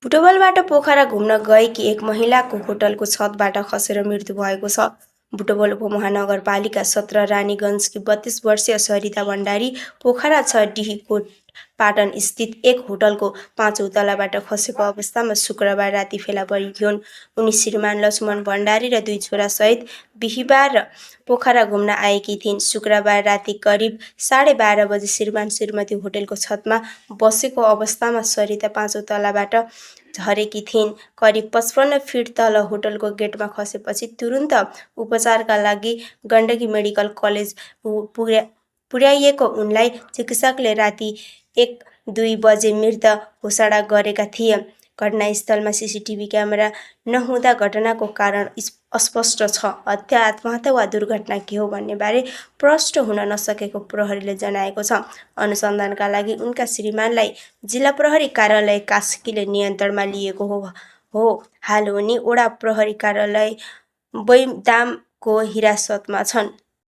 बुटवलबाट पोखरा घुम्न गएकी एक महिलाको होटलको छतबाट खसेर मृत्यु भएको छ। बुटवल उपमहानगरपालिका 17 रानीगञ्जकी 32 वर्षीय सरिता भण्डारी पोखरा 6 कोट पाटन स्थित एक होटलको 5औं तलाबाट खसेको अवस्थामा शुक्रबार राति फेला परेकी हुन्। उनी श्रीमान लक्ष्मण भण्डारी र 2 छोरासहित बिहिबार पोखरा घुम्न आएकी थिइन्। शुक्रबार राति करिब 12:30 बजे श्रीमान श्रीमती होटलको छतमा बसेको अवस्थामा सरिता 5औं तलाबाट झरेकी थिइन्। करिब 55 फिट तल होटलको गेटमा खसेपछि तुरुन्त उपचारका लागि गण्डकी मेडिकल कलेज पुर्याइएको उनलाई चिकित्सकले राति 1-2 बजे मृत घोषणा गरेका थिए। घटनास्थलमा सीसीटीभी क्यामेरा नहुँदा घटनाको कारण अस्पष्ट छ। हत्या, आत्महत्या वा दुर्घटना के हो भन्ने बारे प्रष्ट हुन नसकेको प्रहरीले जनाएको छ। अनुसन्धानका लागि उनका श्रीमानलाई जिल्ला प्रहरी कार्यालय कास्कीले नियन्त्रणमा लिएको हो। हाल उनी वडा प्रहरी कार्यालय बैदामको हिरासतमा छन्।